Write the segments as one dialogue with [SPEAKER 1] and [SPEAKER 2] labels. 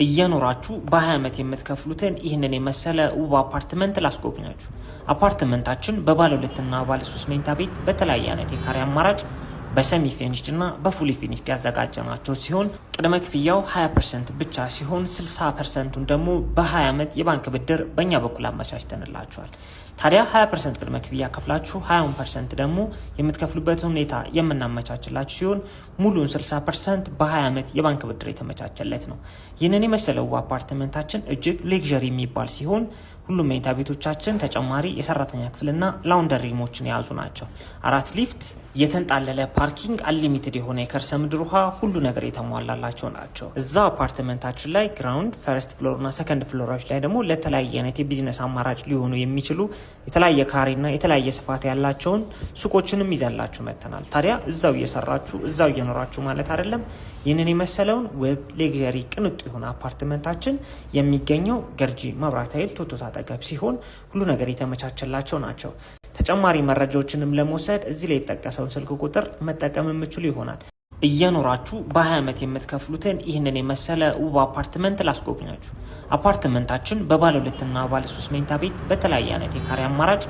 [SPEAKER 1] እየኖራችሁ በ20 ዓመት የምትከፍሉትን ይህንን የመሰለ ውብ አፓርትመንት ላስጎብኛችሁ። አፓርትመንታችን በባለ ሁለትና ባለ ሶስት መኝታ ቤት በተለያየ አይነት የካሬ አማራጭ በ semi finished እና በ fully finished ያዘጋጀናቸው ሲሆን፣ ቅድመ ክፍያው 20% ብቻ ሲሆን 60%ቱን ደግሞ በ20 ዓመት የባንክ ብድር በእኛ በኩል አመቻችተንላችኋል። ታዲያ 20% ቅድመ ክፍያ ከፍላችሁ 20% ደግሞ የምትከፍሉበትን ሁኔታ የምናመቻችላችሁ ሲሆን ሙሉን 60% በ20 ዓመት የባንክ ብድር የተመቻቸለት ነው። ይህንን የመሰለው አፓርትመንታችን እጅግ luxury የሚባል ሲሆን ሁሉም መኝታ ቤቶቻችን ተጨማሪ የሰራተኛ ክፍልና laundry room ኦችን የያዙ ናቸው። አራት ሊፍት፣ የተንጣለለ parking፣ unlimited የሆነ የከርሰ ምድር ውሃ፣ ሁሉ ነገር የተሟላላቸው ናቸው። እዛው አፓርትመንታችን ላይ ground፣ first floor እና second floor ኦች ላይ ደግሞ ለተለያየ አይነት የቢዝነስ አማራጭ ሊሆኑ የሚችሉ የተለያየ ካሬና የተለያየ ስፋት ያላቸውን ሱቆችንም ይዘንላችሁ መጥተናል። ታዲያ እዛው እየሰራችሁ እዛው እየኖራችሁ ማለት አይደለም። ይህንን የመሰለውን ውብ luxury ቅንጡ የሆነ አፓርትመንታችን የሚገኘው ገርጂ መብራት ኃይል ቶቶታ አጠገብ ሲሆን ሁሉ ነገር የተመቻቸላቸው ናቸው። ተጨማሪ መረጃዎችንም ለመውሰድ እዚህ ላይ የተጠቀሰውን ስልክ ቁጥር መጠቀም የምችሉ ይሆናል። እየኖራችሁ በ20 ዓመት የምትከፍሉትን ይህንን የመሰለ ውብ አፓርትመንት ላስጎብኛችሁ። አፓርትመንታችን በባለ ሁለትና ባለ ሶስት መኝታ ቤት በተለያየ አይነት የካሬ አማራጭ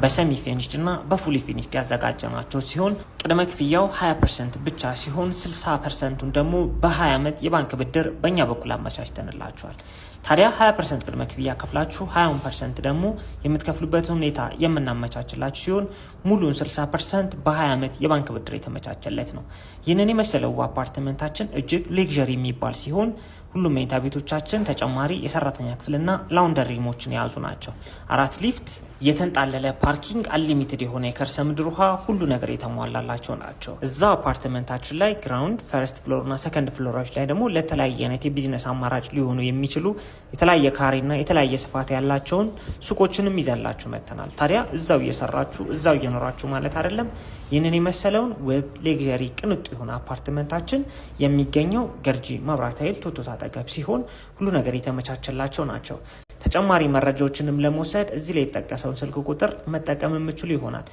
[SPEAKER 1] በ semi finished እና በ fully finished ያዘጋጀናቸው ሲሆን ቅድመ ክፍያው 20% ብቻ ሲሆን 60%ቱን ደግሞ በ20 ዓመት የባንክ ብድር በእኛ በኩል አመቻችተንላችኋል። ታዲያ 20% ቅድመ ክፍያ ከፍላችሁ 20% ደግሞ የምትከፍሉበትን ሁኔታ የምናመቻችላችሁ ሲሆን ሙሉን 60% በ20 ዓመት የባንክ ብድር የተመቻቸለት ነው። ይህንን የመሰለው አፓርትመንታችን እጅግ luxury የሚባል ሲሆን ሁሉም መኝታ ቤቶቻችን ተጨማሪ የሰራተኛ ክፍልና laundry room ኦችን የያዙ ናቸው። አራት ሊፍት፣ የተንጣለለ parking፣ unlimited የሆነ የከርሰ ምድር ውሃ፣ ሁሉ ነገር የተሟላላቸው ናቸው። እዛው አፓርትመንታችን ላይ ground፣ first floor እና second floor ኦች ላይ ደግሞ ለተለያየ አይነት የቢዝነስ አማራጭ ሊሆኑ የሚችሉ የተለያየ ካሬና የተለያየ ስፋት ያላቸውን ሱቆችንም ይዘንላችሁ መጥተናል። ታዲያ እዛው እየሰራችሁ እዛው እየኖራችሁ ማለት አይደለም። ይህንን የመሰለውን ውብ luxury ቅንጡ የሆነ አፓርትመንታችን የሚገኘው ገርጂ መብራት ኃይል ቶቶታ አጠገብ ሲሆን ሁሉ ነገር የተመቻቸላቸው ናቸው። ተጨማሪ መረጃዎችንም ለመውሰድ እዚህ ላይ የተጠቀሰውን ስልክ ቁጥር መጠቀም የምችሉ ይሆናል።